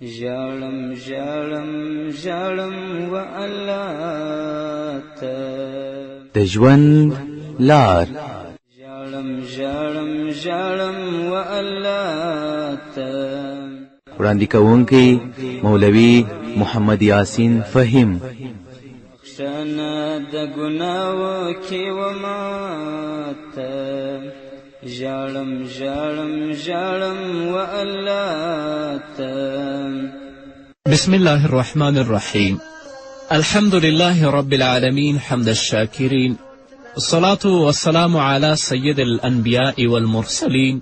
ژاړم ژاړم ژاړم و الله ته. د ژوند لار. ژاړم ژاړم ژاړم و الله ته. وړاندې کوونکی مولوي محمد یاسین فهیم. بخښنه د ګناو کې وماته. ژاړم ژاړم ژاړم و الله ته. بسم الله الرحمن الرحيم. الحمد لله رب العالمين، حمد الشاكرين، الصلاة والسلام على سيد الأنبياء والمرسلين،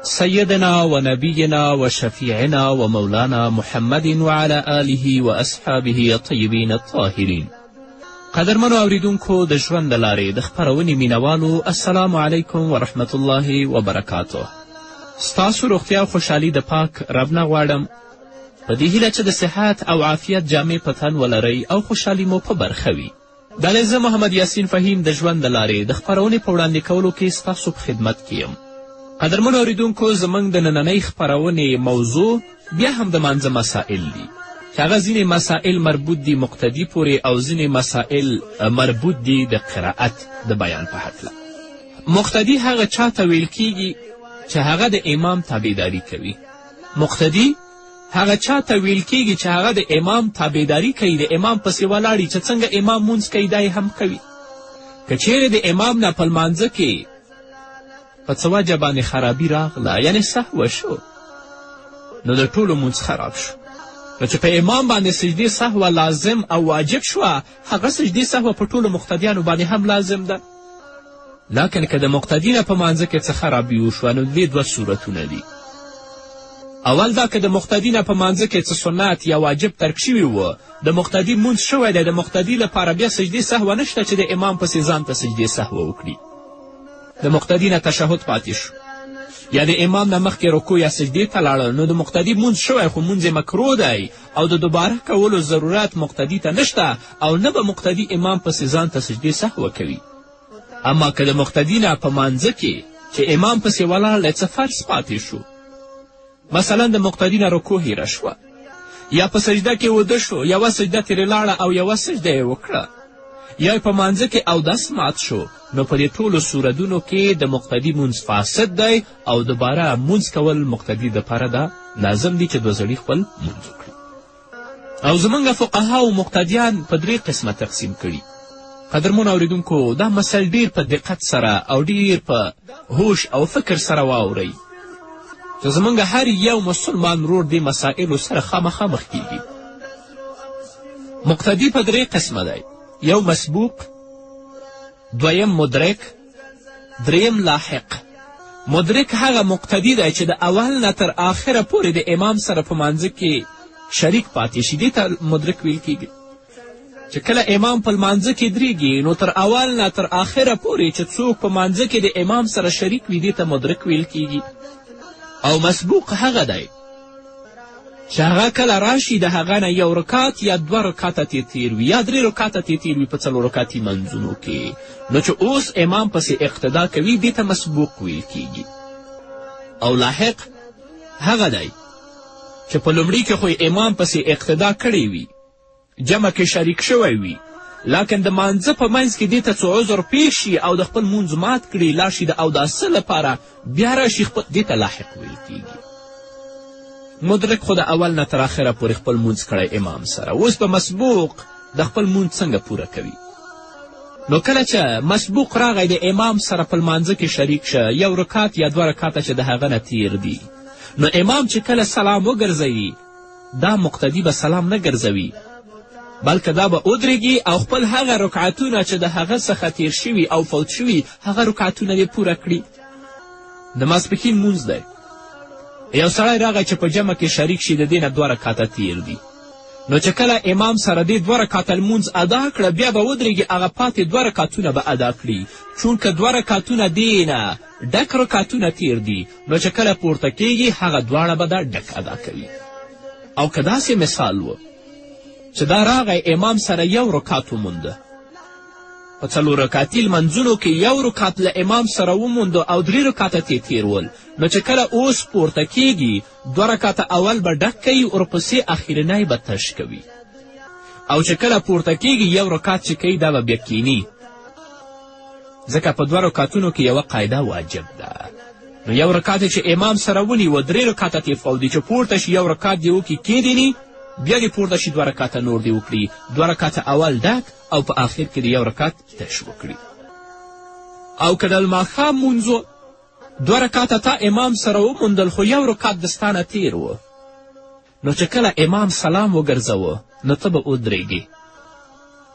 سيدنا ونبينا وشفيعنا ومولانا محمد وعلى آله وأصحابه الطيبين الطاهرين. قدرمنو اوریدونکو، د ژوند د لارې د خپرونې مینوالو، السلام علیکم ورحمت الله وبرکاته. ستاسو روغتیا او خوشحالي د پاک رب نه غواړم، په دې هیله چې د صحت او عافیت جامې په تن ولرئ او خوشحالي مو په برخه وي. دا دی زه محمد یاسین فهیم د ژوند د لارې د خپرونې په وړاندې کولو کې ستاسو په خدمت کې یم. قدرمنو اوریدونکو، زموږ د نننۍ خپرونې موضوع بیا هم د مانځه مسائل دي، چې هغه ځینې مسائل مربوط دي مقتدي پورې او ځینې مسائل مربوط دي د قرائت د بیان په هکله. مقتدي هغه چا ته ویل کیږي چې هغه د امام تابعداري کوي. مقتدي هغه چا ته ویل کیږي چې هغه د امام تابعداري کوي، د امام پسې ولاړي، چې څنګه امام مونځ کوي دا یې هم کوي. که چیرې د امام نه په لمانځه کې په څه وجه باندې خرابي راغله، یعنې سهوه شو، نو د ټولو مونځ خراب شو. نو چې په امام باندې سجدې سهوه لازم او واجب شوه، هغه سجدې سهوه په ټولو مقتدیانو باندې هم لازم ده. لکن که د مقتدي نه په مانځه کې څه خرابي وشوه، نو دې دوه صورتونه دي. اول دا که د مقتدي نه په مانځه کې څه سنت یا واجب ترک شوي و، د مقتدي مونځ شوی دی، د مقتدي لپاره بیا سجدې سهوه نشته چې د امام پسې ځان ته سجدې سهوه وکړي. د مقتدي نه تشهد پاتې شو یا د امام نه مخکې رکوع یا سجدې ته لاړه، نو د مقتدي مونځ شوی، خو مونځ یې مکروه دی او د دوباره کولو ضرورت مقتدي ته نشته او نه به مقتدي امام پسې ځان ته سجدې سهوه کوي. اما که د مقتدي نه په مانځه کې چې امام پسې ولاړ دی څه فرض پاتې شو، مثلا د مقتدي نه رکوع هیره شوه یا په سجده کې وده شو، یوه سجده ترې لاړه او یوه سجده یې وکړه، یا په مانځه کې اودس مات شو، نو په دې ټولو صورتونو کې د مقتدي مونځ فاسد دی او دوباره مونځ کول مقتدي دپاره دا لازم دي چې دوه ځلي خپل مونځ وکړي. او زموږ فقهاو مقتدیان په درې قسمه تقسیم کړي. قدرمنو اوریدونکو، دا مسل ډیر په دقت سره او ډیر په هوش او فکر سره واورئ چې زموږ هر یو مسلمان ورور دې مسائلو سره خامخا مخ کیږي. مقتدي په درې قسمه دی: یو مسبوق، دویم مدرک، دریم لاحق. مدرک هغه مقتدي دی چې د اول نه تر آخره پورې د امام سره په مانځه کې شریک پاتې شي، دې ته مدرک ویل کیږي. چې کله امام په لمانځه کې دریږي، نو تر اول نه تر آخره پورې چې څوک په مانځه کې د امام سره شریک وي، دې ته مدرک ویل کیږي. او مسبوق هغه دی چې هغه کله راشي د هغه نه یو رکات یا دوه رکاته ترې تېر وي یا درې رکاته ترې تېر وي په څلور رکاتي منځونو کې، نو چې اوس امام پسې اقتدا کوي، دې ته مسبوق ویل کیږي. او لاحق هغه دی چې په لومړي کې خو امام پسې اقتدا کړې وي، جمع کې شریک شوی وي، لکن د مانځه په منځ کې دې ته څه عذر پیښ شي او د خپل مونځ مات کړي، لاړ شي د اوداسه لپاره، بیا راشي خپل، دې ته لاحق ویل کیږي. مدرک خو د اول نه تر آخره پورې خپل مونځ کړی امام سره، اوس به مسبوق د خپل مونځ څنګه پوره کوي؟ نو کله چې مسبوق راغی د امام سره په لمانځه کې شریک شه، یو رکات یا دوه رکاته چې د هغه نه تیر دي، نو امام چې کله سلام وګرځوي، دا مقتدي به سلام نه ګرځوي، بلکه دا به ودرېږي او خپل هغه رکعتونه چې د هغه څخه تیر شوي او فوت شوي، هغه رکعتونه دې پوره کړي. د ماسپښین مونځ دی، یو سړی راغی چې په جمع کې شریک شي، د دې نه دوه رکعته تیر دي، نو چې کله امام سره دې دوه رکعته لمونځ ادا کړه، بیا به ودرېږي، هغه پاتې دوه رکعتونه به ادا کړي. چونکه دوه رکعتونه دې نه ډک رکعتونه تیر دي، نو چې کله پورته کیږي هغه دواړه به دا ډک ادا کوي. او که داسې مثال و چې دا راغی امام سره یو رکعت ومونده، په څلور رکعتي لمنځونو کې یو رکعت له امام سره وموندو او درې رکعته ترې تېر ول، نو چې کله اوس پورته کیږي دوه رکعته اول به ډک کوي، ورپسې اخرنی به تش کوي. او چې کله پورته کیږي یو رکعت چې کوي دا به بیا کیني، ځکه په دوه رکعتونو کې یوه قاعده واجب ده. نو یو رکعت چې امام سره ونیوه، درې رکعته ترې فوت دي، چې پورته شي یو رکعت دې وکړي کښېني، بیا دې پورته شي دوه رکعته نور دې وکړي، دوه رکعته اول ډک او په آخر کې دې یو رکعت تش وکړي. او که د ماښام لمونځ و، دوه رکعته تا امام سره وموندل خو یو رکعت د ستا نه تیر و، نو چې کله امام سلام وګرځوه نو ته به ودرېږې،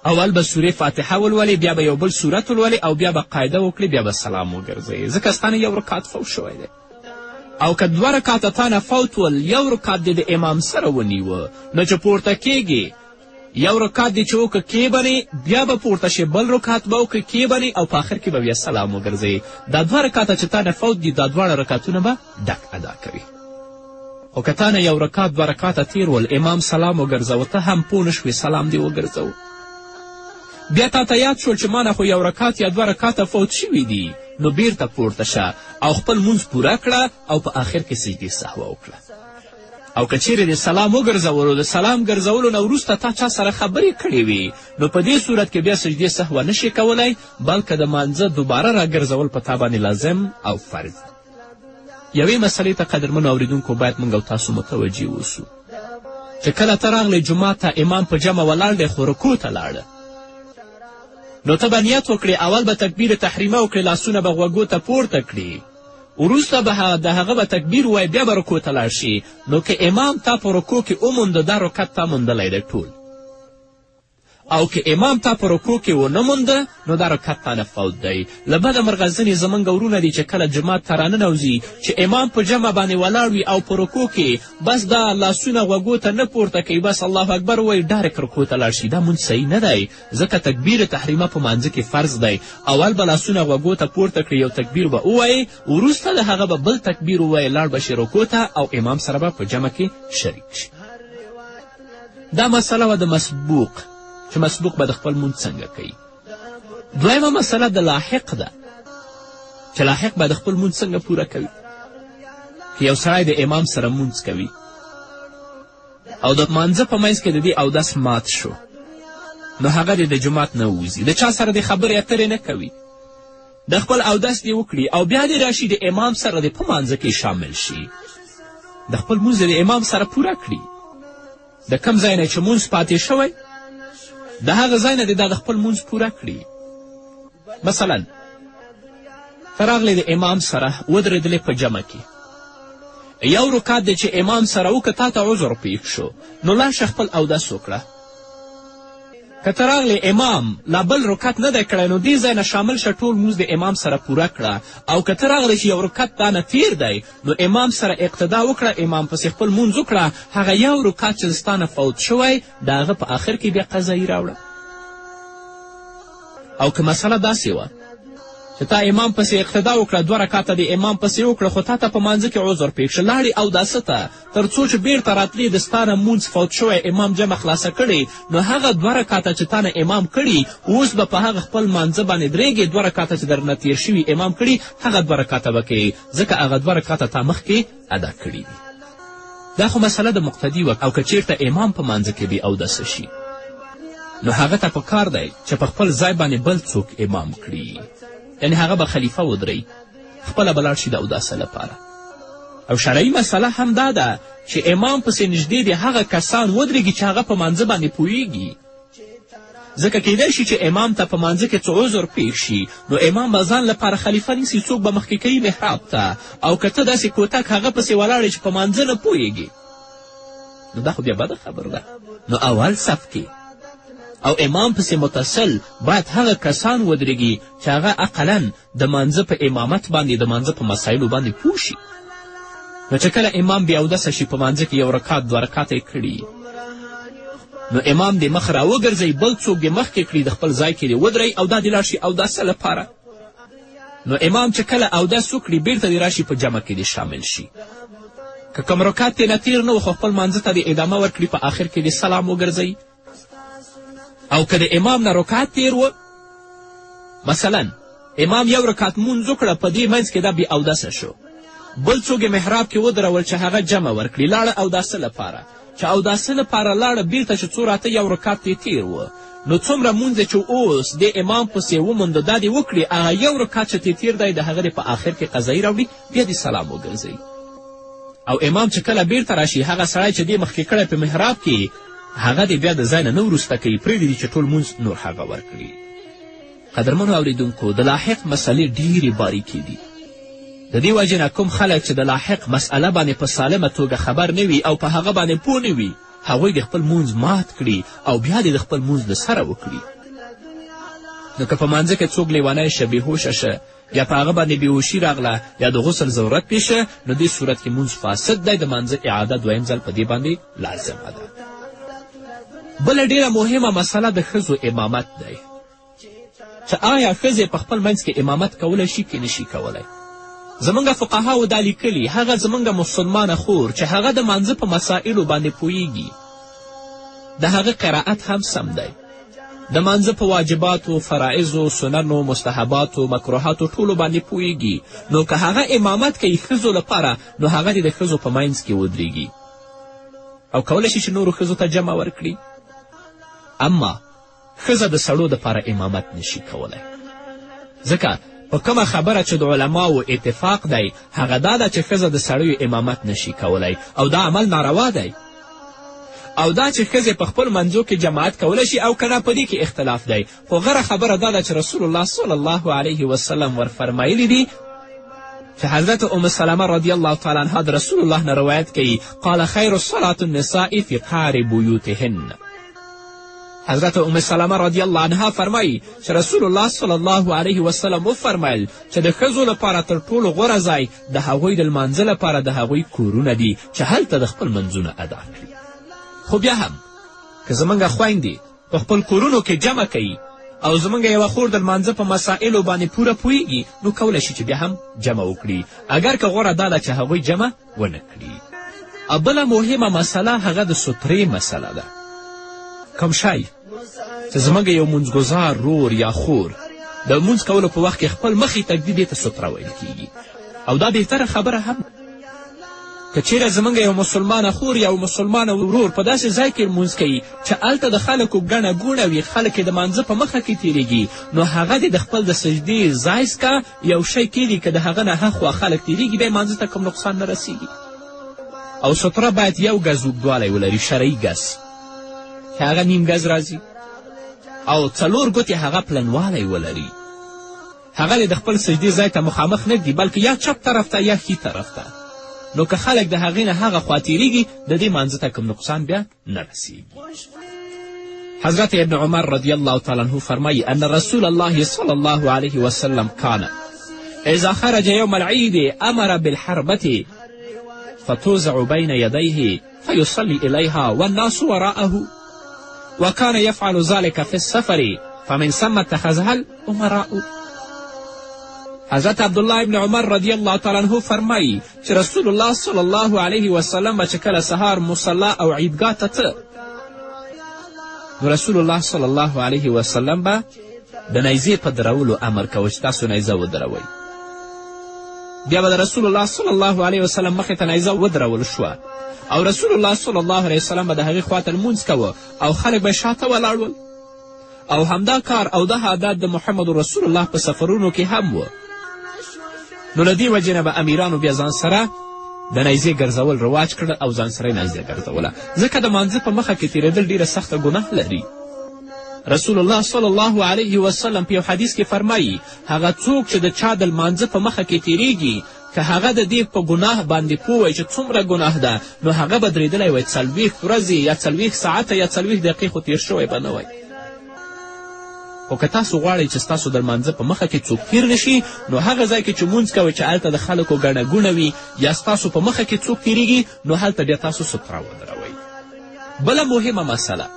اول به سورې فاتحه ولولې، بیا به یو بل سورت ولولې او بیا به قاعده وکړې، بیا به سلام وګرځوې، ځکه ستا نه یو رکعت فوت شوی دی. او که دوه رکعته تا نه فوت ول، یو رکعت دې د امام سره ونیوه، نو چې پورته کیږې یو رکعت دې چې وکړه کښېبنې، بیا به پورته شې بل رکعت به وکړې کښېبنې او په آخر کې به بیا سلام وګرځوې. دا دوه رکعته چې تا نه فوت دي دا دواړه رکعتونه به ډک ادا کوي. خو که تا نه یو رکعت دوه رکعته تیر ول، امام سلام وګرځوه، ته هم پوه نه شوې سلام دې وګرځوه، بیا تا ته یاد شول چې ما نه خو یو رکعت یا دوه رکعته فوت شوي دي، نو بیرته پورته شه او خپل لمونځ پوره کړه او په آخر کې سجدې سهوه وکړه. او که چیرې د سلام وګرځولو، د سلام ګرځولو نه وروسته تا چا سره خبرې کړې وي، نو په دې صورت کې بیا سجدې سهوه نشې کولی، بلکه د مانځه دوباره راګرځول په تا باندې لازم او فرض دی. یوې مسئلې ته قدرمنو اوریدونکو باید موږ او تاسو متوجه اوسو چې کله ته راغلې جومات ته، امام په جمع ولاړ دی خو رکوع ته لاړه، نو ته به نیت وکړې، اول به تکبیر تحریمه وکړې، لاسونه به غوږو ته پورته کړې، وروسته به د هغه به تکبیر ووایي، بیا به رکوع ته لاړ شي. نو که امام تا په رکوع کې ومونده، دا رکعت تا موندلی دی ټول، او که امام تا په رکوع کې ونه مونده نو دا رکعت تا نه فوت دی. له بده مرغه ځینې زموږ ورونه دي چې کله جومات ته راننوځي، چې امام په جمع باندې ولاړ وي او په رکوع کې بس دا لاسونه غوږو ته نه پورته کوي، بس الله اکبر ووایي، ډایرکټ رکوع ته لاړ شي. دا مونځ صحیح نه دی، ځکه تکبیر تحریمه په مانځه کې فرض دی. اول به لاسونه غوږو ته پورته کړي، یو تکبیر به ووایي، وروسته د هغه به بل تکبیر ووایي، لاړ به شي رکوع ته او امام سره به په جمع کې شریک شي. دا مسله وه د مسبوق، چې مسبوق به د خپل مونځ څنګه کوي. دویمه مسله د لاحق ده، چې لاحق به د خپل مونځ څنګه پوره کوي. که یو سړی د امام سره مونځ کوي او د مانځه په منځ کې د دې اودس مات شو، نو هغه دې د جومات نه ووځي، د چا سره دې خبرې اترې نه کوي، د خپل اودس دې وکړي او بیا دې راشي د امام سره دې په مانځه کې شامل شي، د خپل مونځ د امام سره پوره کړي. د کم ځای نه چې مونځ پاتې شوی د هغه ځای نه دې دا د خپل مونځ پوره کړي. مثلا ته راغلې د امام سره ودرېدلې په جمع کې، یو رکعت دی چې امام سره وکړه، تا ته عذر پیښ شو، نو لاړ شه خپل اودس وکړه. که ته راغلې امام لا بل رکعت نه دی کړی، نو دې ځای نه شامل شه، ټول لمونځ د امام سره پوره کړه. او که ته راغلې چې یو رکعت تا نه تیر دی، نو امام سره اقتدا وکړه، امام پسې خپل لمونځ وکړه، هغه یو رکعت چې ستا نه فوت شوی د هغه په آخر کې بیا قضایي راوړه. او که مسله داسې وه چې تا امام پسې اقتدا وکړه، دوه رکعته دې امام پسې وکړه، خو تا ته په مانځه کې عذر پېښ شو، لاړې اوداسه ته، تر څو چې بیرته راتلې د ستا نه مونځ فوت شوی، امام جمع خلاصه کړې، نو هغه دوه رکعته چې تا نه امام کړي اوس به په هغه خپل مانځه باندې درېږې، دوه رکعته چې درنه تېر شوي امام کړي هغه دوه رکعته به کوې، ځکه هغه دوه رکعته تا مخکې ادا کړي دي. دا خو مسله د مقتدي وه. او که چیرته امام په مانځه کې بې اودسه شي، نو هغه ته په کار دی چې په خپل ځای باندې بل څوک امام کړي، یعنې هغه به خلیفه ودروي، خپله به لاړ شي د اوداسه لپاره. او شرعي مسله هم دا ده چې امام پسې نږدې دې هغه کسان ودرېږي چې هغه په مانځه باندې پوهیږي، ځکه کیدای شي چې امام ته په مانځه کې څه عذر پیښ شي، نو امام به ځان لپاره خلیفه نیسي، څوک به مخکې کوي محراب ته. او که ته داسې کوتک هغه پسې ولاړ چې په مانځه نه پوهیږي، نو دا خو بیا بده خبره ده. نو اول صف کې او امام پسې متصل باید هغه کسان ودرېږي چې هغه اقلا د مانځه په امامت باندې، د مانځه په مسایلو باندې پوه شي. نو چې کله امام بې اودسه شي په مانځه کې یو رکعت دوه رکعته یې کړي، نو امام دې مخ راوګرځوي، بل څوک دې مخکې کړي، د خپل ځای کې دې ودروي او دا دې لاړ شي اوداسه لپاره. نو امام چې کله اودس وکړي بیرته دې راشي په جمع کې دې شامل شي. که کوم رکعت ترې نه تېر نه و، خو خپل مانځه ته دې ادامه ورکړي، په آخر کې دې سلام وګرځوي. او که د امام نه رکعت تیر و، مثلا امام یو رکعت مونځ وکړه، په دې منځ کې دا بې اودسه شو، بل څوک یې محراب کې ودرول چې هغه جمع ورکړي، لاړه اوداسه لپاره. چې اوداسه لپاره لاړه، بیرته چې څو راته یو رکعت ترې تېر و، نو څومره مونځ چې اوس دې امام پسې وموند دا دې وکړي، هغه یو رکعت چې ترې تېر دی د هغه دې په آخر کې قضایي راوړي، بیا دې سلام وګرځوي. او امام چې کله بیرته راشي، هغه سړی چې دې مخکې کړی په محراب کې، هغه دې بیا د ځای نه نه وروسته کوي، پرېږدي چې ټول مونځ نور هغه ورکړي. قدرمنو اوریدونکو، د لاحق مسئلې ډېرې باریکې دي. د دې وجې نه کوم خلک چې د لاحق مسئله باندې په سالمه توګه خبر نه وي او په هغه باندې پوه نه وي، هغوی د خپل مونځ مات کړي او بیا دې د خپل مونځ له سره وکړي. نو که په مانځه کې څوک لیونی شه، بېهوشه شه، یا په هغه باندې بېهوشي راغله، یا د غسل ضرورت پېښ شه، نو دې صورت کې مونځ فاسد دی، د مانځه اعاده دویم ځل په دې باندې لازمه ده. بله ډېره مهمه مسله د ښځو امامت دی، چې آیا ښځې په خپل منځ کې امامت کولی شي که نشي کولی. زموږ فقهاو دا لیکلي، هغه زموږ مسلمانه خور چې هغه د مانځه په مسائلو باندې پوهیږي، د هغه قرائت هم سم دی، د مانځه په واجباتو، فرائضو، سننو، مستحباتو، مکروهاتو ټولو باندې پوهیږي، نو که هغه امامت کوي ښځو لپاره، نو هغه دې د ښځو په منځ کې ودریږي او کولی شي چې نورو ښځو ته جمع ورکړي. اما ښځه د سړو دپاره امامت نشي کولی، ځکه په کومه خبره چې د علماو اتفاق دی هغه دا ده چې ښځه د سړیو امامت نشي کولی او دا عمل ناروا دی. او دا چې ښځې په خپل منځو کې جماعت کولی شي او که نه، په دې کې اختلاف دی. خو غوره خبره دا ده چې رسول الله صلی الله علیه وسلم ورفرمایلي دي چې حضرت ام سلمه رضی الله تعالی عنها د رسول الله نه روایت کوي، قال خیر صلاة النساء فی قعر بیوتهن. حضرت ام سلمه رضی الله عنها فرمایي چې رسول الله صلی الله علیه وسلم وفرمیل چې د ښځو لپاره تر ټولو غوره ځای د هغوی د لمانځه لپاره د هغوی کورونه دي چې هلته د خپل منځونه ادا کړي. خو بیا هم که زموږ خویندې په خپل کورونو کې جمع کوي او زموږ یوه خور د لمانځه په مسائلو باندې پوره پوهیږي، نو کولی شي چې بیا هم جمع وکړي، اګر که غوره دا ده چې هغوی جمع ونه کړي. او بله مهمه مسله هغه د سترې مسله ده. کوم شی چې زموږ یو مونځګزار رور یا خور د لمونځ کولو په وخت کې خپل مخې ته ږدي، دې ته ستره ویل کیږي، او دا بهتره خبره هم. که چیرې زموږ یو مسلمانه خور یا مسلمانه ورور په داسې ځای کې لمونځ کوي چې هلته د خلکو ګڼه ګوڼه وي، خلک یې د مانځه په مخه کې تیریږي، نو هغه دې د خپل د سجدې ځای څخه یو شی کیږي که د هغه نه هاخوا خلک تیریږي، بیا مانځه ته کوم نقصان نه رسیږي. او ستره باید یو ګز اوږدوالی ولري، شرعي ګز، چې هغه نیم ګز راځي، او څلور ګوتې هغه پلنوالی ولري. هغه دې د خپل سجدې ځای ته مخامخ نه ږدي، بلکې یا چپ طرف ته یا ښي طرف ته. نو که خلک د هغې نه هغه خوا تیریږي، د دې مانځه ته کوم نقصان بیا نه رسیږي. حضرت ابن عمر رضی الله تعالی عنه فرمایي ان رسول الله صلی الله علیه وسلم کان اذا خرج يوم العيد امر بالحربة فتوزع بين يديه فيصلي إليها والناس وراءه، وكان يفعل ذلك في السفر فمن ثم اتخذها الأمراء. حضرت عبدالله ابن عمر رضی الله تعالی عنه فرمایي چې رسول الله صلی الله علیه وسلم به چې کله سهار مصلی او عیدګاه ته ته، نو رسول الله صلی الله علیه وسلم به د نیزې په درولو امر کوه چې تاسو نیزه ودروئ. بیا به د رسول الله صلی الله علیه وسلم مخې ته نیزه ودرول شوه او رسول الله صلی الله علیه وسلم به د هغې خواته لمونځ کوه او خلک به شاته ولاړ ول. او همدا کار او دا عادت د محمد رسول الله په سفرونو کې هم و. نو له دې وجې نه به امیرانو بیا ځان سره د نیزې ګرځول رواج کړل او ځان سره یې نیزه ګرځوله، ځکه د مانځه په مخه کې تېرېدل ډېره سخته ګناه لري. رسول الله صلی الله علیه وسلم په یو حدیث کې فرمایي، هغه څوک چې د چا د لمانځه په مخه کې تیریږي، که هغه د دې په ګناه باندې پوه وای چې څومره ګناه ده، نو هغه به درېدلی وای 40 ورځې یا 40 ساعته یا 40 دقیقې، خو تیر شوی به نه وای. خو که تاسو غواړئ چې ستاسو د لمانځه په مخه کې څوک تیر نشي، نو هغه ځای کې چې مونځ کوئ چې هلته د خلکو ګڼه ګوڼه وي یا ستاسو په مخه کې څوک تیریږي، نو هلته بیا تاسو ستره ودروئ. بله مهمه مسله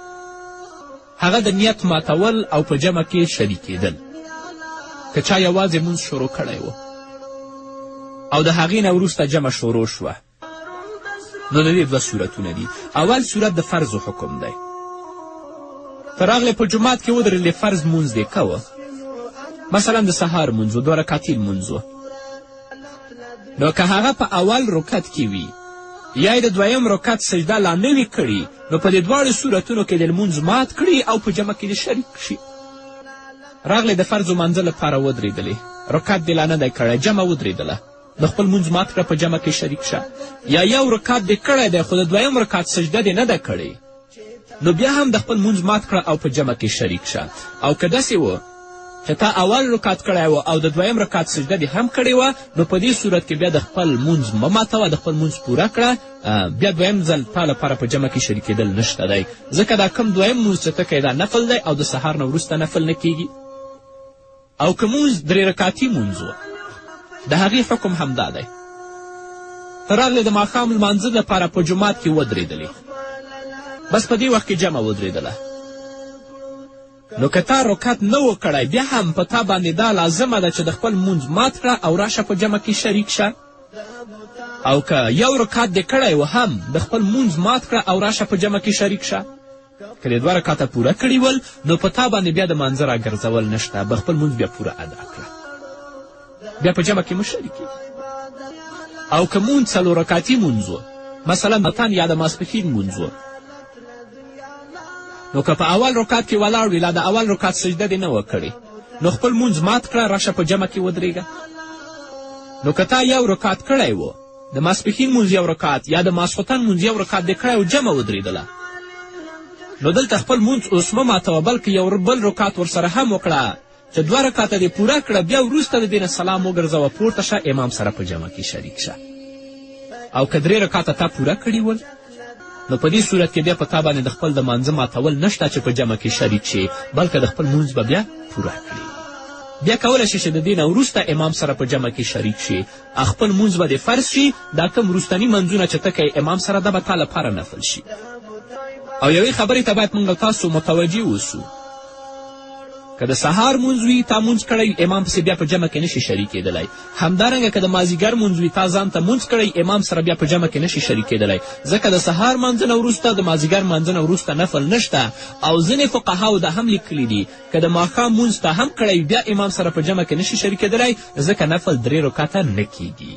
هغه د نیت ماتول او په جمع کې شریکېدل. که چا یوازې مونځ شروع کړی و او د هغې نه وروسته جمع شروع شوه، نو د دې دوه صورتونه دي. اول صورت د فرض حکم دی. ته راغلې په جومات کې ودرېدلې، فرض مونځ دې کوه، مثلا د سهار مونځ و، 2 رکعتي لمونځ و. نو که هغه په اول رکعت کې وي یا یې د دویم رکعت سجده لا نه وي کړې، نو په دې دواړو صورتونو کې د لمونځ مات کړي او په جمع کې دې شریک شي. راغلې د فرض لمانځه لپاره ودرېدلې، رکعت دې لا نه دی کړی، جمع ودرېدله، د خپل لمونځ مات کړه، په جمع کې شریک شه. یا یو رکعت دې کړی دی خو د دویم رکعت سجده دې نه ده کړې، نو بیا هم د خپل لمونځ مات کړه او په جمع کې شریک شه. او که داسې و چې تا اول رکعت کړی و او د دویم رکعت سجده دې هم کړې وه، نو په دې صورت کې بیا د خپل لمونځ مه ماتوه، د خپل لمونځ پوره کړه، بیا دویم ځل تا لپاره په جمع کې شریکېدل نشته دی، ځکه دا کوم دویم لمونځ چې ته کوې دا نفل دی او د سهار نه وروسته نفل نه کیږي. او که مونځ درې رکعتي مونځ و، د هغې حکم همدا دی. ته راغلې د ماښام لمانځه لپاره په جومات کې ودرېدلې، بس په دې وخت کې جمع ودرېدله، نو که تا رکعت نه و کړی بیا هم په تا باندې دا لازمه ده چې د خپل مونځ مات کړه او راشه په جمع کې شریک شه. او که یو رکعت دې کړی و هم د خپل مونځ مات کړه او راشه په جمع کې شریک شه. که دې دوه رکعته پوره کړي ول نو په تا باندې بیا د مانځه راګرځول نشته، به خپل مونځ بیا پوره ادا کړه، بیا په جمع کې مه شریکېږي. او که مونځ څلور رکعتي مونځ و، مثلا متن یا د ماسپښین مونځ و، نو که په اول رکعت کې ولاړ وي لا د اول رکعت سجده دې نه وه کړې، نو خپل مونځ مات کړه، راشه په جمع کې ودرېږه. نو که تا یو رکعت کړی و، د ماسپښین مونځ یو رکعت یا د ماسخوتن مونځ یو رکعت دې کړی او جمع ودرېدله، نو دلته خپل مونځ اوس مه ماتوه، بلکې یو بل رکعت ورسره هم وکړه چې دوه رکعته دې پوره کړه، بیا وروسته د دې نه سلام وګرځوه، پورته شه، امام سره په جمع کې شریک شه. او که درې رکعته تا پوره کړي ول، نو په دې صورت کې بیا په تا باندې د خپل د مانځه ماتول نشته چې په جمع کې شریک شې، بلکې د خپل مونځ به بیا پوره کړې. بیا کولی شې چې د دې نه وروسته امام سره په جمع کې شریک شې، خپل مونځ به دې فرض شي، دا کوم وروستني منځونه چې ته کوې امام سره دا به تا لپاره نفل شي. او یوې خبرې ته باید موږ تاسو متوجه اوسو، که د سهار مونځ وي تا مونځ کړی امام پسې بیا په جمع کې نشي شریکېدلی، همدارنګه که د مازیګر مونځ وي تا ځان ته مونځ کړی امام سره بیا په جمع کې نشي شریکېدلی، ځکه د سهار مانځه نه وروسته د مازیګر مانځه نه وروسته نفل نشته. او ځینې فقهاو دا هم لیکلي دي که د ماښام مونځ تا هم کړی بیا امام سره په جمع کې نشي شریکېدلی، ځکه نفل درې رکعته نه کیږي.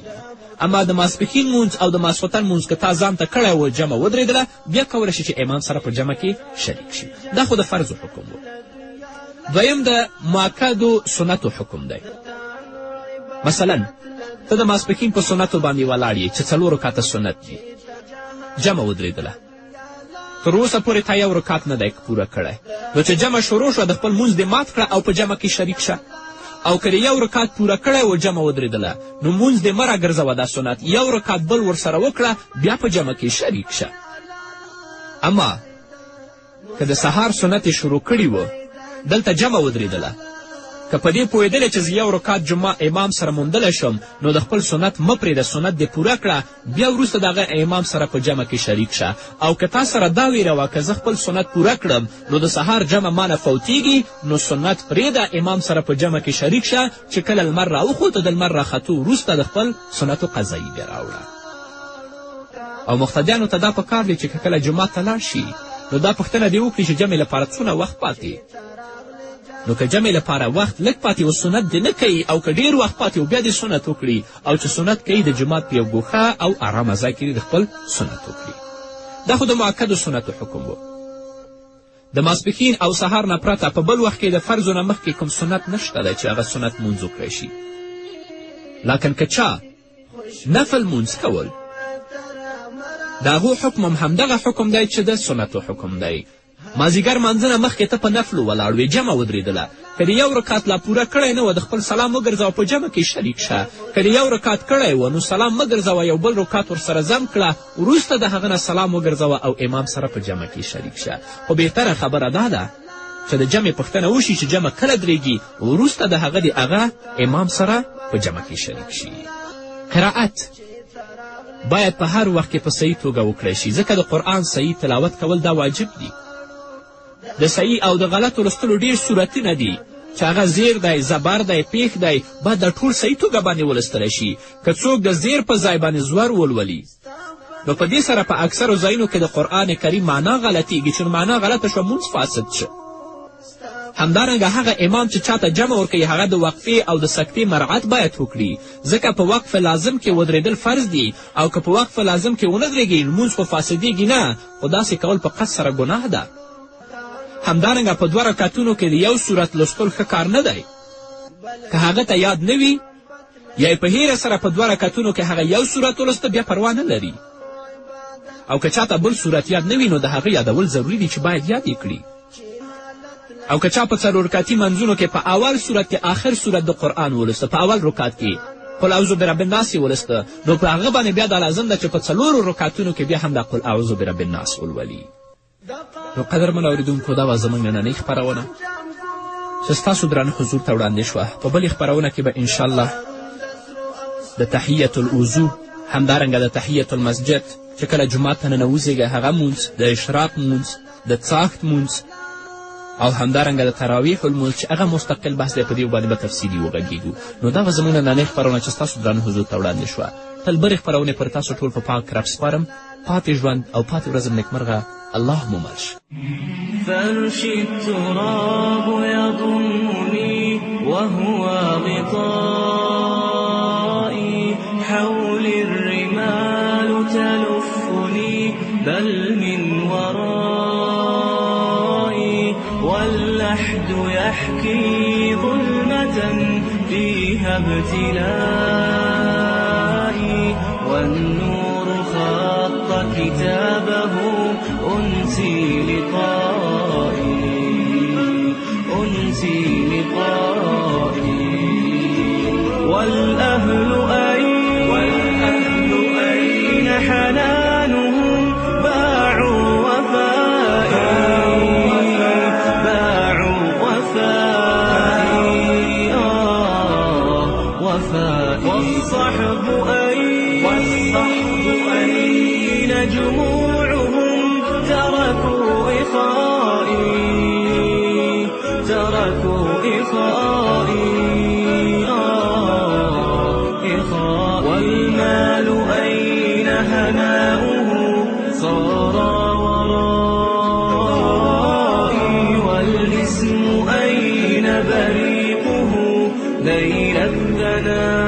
اما د ماسپښین مونځ او د ماسخوتن مونځ که تا ځان ته کړی و جمع ودرېدله، بیا کولی شي چې امام سره په جمع کې شریک شي. دا خو د فرضو حکم و. دویم د مؤکدو سنتو حکم دی. مثلا ته د ماسپښین په سنتو باندې ولاړ یې چې څلور رکعته سنت دي، جمع ودرېدله، تر اوسه پورې تا یو رکعت نه دی پوره کړی، نو چې جمع شروع شوه د خپل مونځ دې مات کړه او په جمع کې شریک شه. او که دې یو رکعت پوره کړی و جمع ودرېدله، نو مونځ دې مه راګرځوه دا سنت، یو رکعت بل ورسره وکړه بیا په جمع کې شریک شه. اما که د سهار سنت یې شروع کړي و، دلته جمع ودرېدله، که په دې پوهېدلی چې زه یو رکعت جمعه امام سره موندلی شم، نو د خپل سنت مه پرېږده، سنت دې پوره کړه، بیا وروسته د هغه امام سره په جمع کې شریک شه. او که تا سره دا ویره وه که زه خپل سنت پوره کړم نو د سهار جمع مانه فوتیږي، نو سنت پرېږده، امام سره په جمع کې شریک شه، چې کله لمر راوخوت د لمر راختو وروسته د خپل سنتو قضایي بیا راوړه. او مقتدیانو ته دا په کار دی چې که کله جومات ته لاړ شي نو دا پوښتنه دې وکړي چې جمع لپاره څونه وخت پاتې. نو که جمع لپاره وخت لږ پاتې و سنت دې نه کوي، او که ډېر وخت پاتې و بیا دې سنت وکړي، او چې سنت کوي د جومات په یو ګوښه او ارامه ځای کې د خپل سنت وکړي. دا خو د مؤکدو سنتو حکم و. د ماسپښین او سهار نه پرته په بل وخت کې د فرضو نه مخکې کوم سنت نشته دی چې هغه سنت مونځ وکړی شي. لاکن که چا نفل مونځ کول، د هغو حکم هم همدغه حکم دی چې د سنتو حکم دی. مازیګر مانځه نه مخکې ته په نفلو ولاړ وې، جمع ودرېدله، که دې یو رکعت لا پوره کړی نه و د خپل سلام وګرځوه په جمع کې شریک شه. که دې یو رکعت کړی و نو سلام مه ګرځوه، یو بل رکعت ورسره ضم کړه، وروسته د هغه نه سلام وګرځوه او امام سره په جمع کې شریک شه. خو بهتره خبره دا ده چې د جمع پوښتنه وشي چې جمع کله درېږي، وروسته د هغه دې هغه امام سره په جمع کې شریک شي. قرائت باید په هر وخت کې په صحیح توګه وکړی شي، ځکه د قرآن صحیح تلاوت کول دا واجب دي. د صحیح او د غلطو لوستلو ډېر صورتونه دي چې هغه زیر دی، زبر دی، پیښ دی، باید دا ټول صحیح توګه باندې ولوستلی شي. که څوک د زیر په ځای باندې زور ولولي نو په دې سره په اکثرو ځایونو کې د قرآن کریم معنا غلطیږي، چې معنا غلطه شوه مونځ فاسد شو. همدارنګه هغه امام چې چاته جمع ورکوي هغه د وقفې او د سکتې مراعت باید وکړي، ځکه په وقف لازم کې ودرېدل فرض دي او که په وقف لازم کې ونه درېږي لمونځ خو فاسدیږي نه، خو داسې کول په قصد سره ګناه ده. همدارنګه په دوه رکعتونو کې د یو سورت لوستل ښه کار نه دی. که هغه ته یاد نه وي یا یې په هېره سره په دوه رکعتونو کې هغه یو سورت ولوسته بیا پروا نه لري، او که چاته بل سورت یاد نه وي نو د هغه یادول ضروري دي چې باید یاد یې کړي. او که چا په څلور رکعتي منځونو کې په اول سورت کې آخر سورت د قرآن ولوسته، په اول رکعت کې قل اعوذ برب الناس یې ولوسته، نو په هغه باندې بیا دا لازم ده چې په څلورو رکعتونو کې بیا هم دا قل اعوذ برب الناس ولولي. نو قدرمنو اورېدونکو، دا وه زموږ نننۍ خپرونه چې ستاسو درانه حضور ته وړاندې شوه. په بلې خپرونه کې به انشاءالله د تحیت الوضو، همدارنګه د تحیت المسجد چې کله جومات ته ننوځېږي هغه مونځ، د اشراق مونځ، د څاښت مونځ او همدارنګه د تراویح لمونځ چې هغه مستقل بحث دی، په دې باندې به تفصیلي وغږېږو. نو دا به زموږ نننۍ خپرونه چې ستاسو درانه حضور ته وړاندې شوه. تل بلې خپرونې پر تاسو ټول په پاک رب سپارم. پاتې ژوند او پاتې ورځم نیکمرغه. الله مو مل شه. فرش التراب يضمني وهو غطائي، حولي الرمال تلفني بل من ورائي، واللحد يحكي ظلمة فيها ابتلائي، والنور خط كتابه أنسي لقائي، أنسي لقائي. والأهل أين حنانهم؟ باعوا وفائي، باعوا وفائي، وفائي. والصحب أين جموعهم؟ تركوا إخائي، تركوا إخائي، إخائي. والمال أين هناؤه؟ صار ورائي. والاسم أين بريقه؟ ليل الثناء.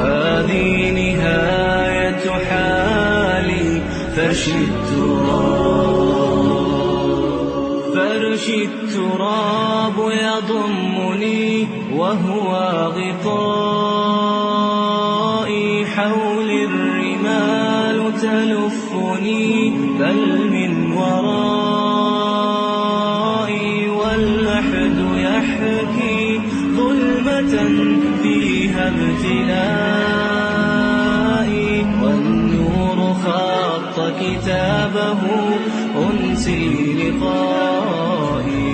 هذه نهاية حالي، فرش التراب، فرش التراب يضمني وهو غطائي، حولي الرمال تلفني بل من ورائي، واللحد يحكي ظلمة فيها ابتلائي، والنور خط كتابه أنسي لقائي،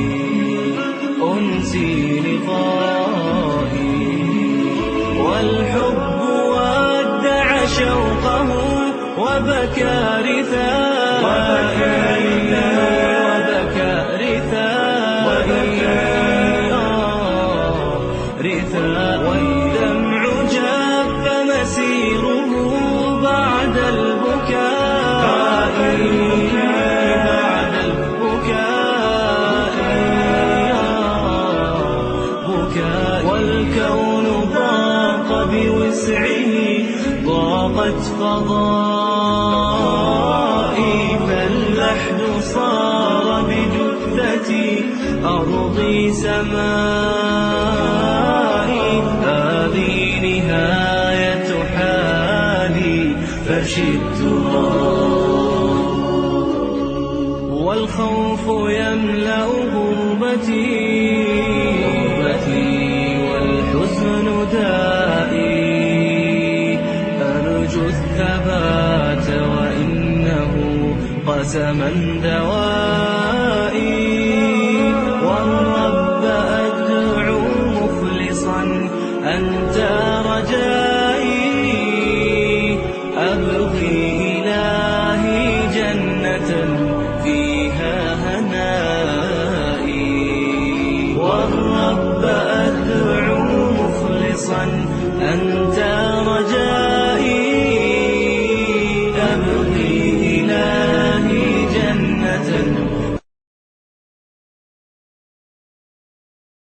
أنسي لقائي. والحب ودع شوقه وبكى رثائي، وبكى رثائي، رثاء. والدمع جف مسيره بعد البكاء، بعد البكاء، بكاء. والكون ضاق بوسعه، ضاقت فضائي، فاللحد صار بجثتي أرضي سمائي. هذه نهاية حالي، فرش التراب، والخوف يملأ غربتي، والحزن دائي. أرجو الثبات وإنه قسما دوائي، والرب أدعو مخلصا أنت رجائي. أبغي إلهي جنة فيها هنائي، والرب أدعو مخلصا أنت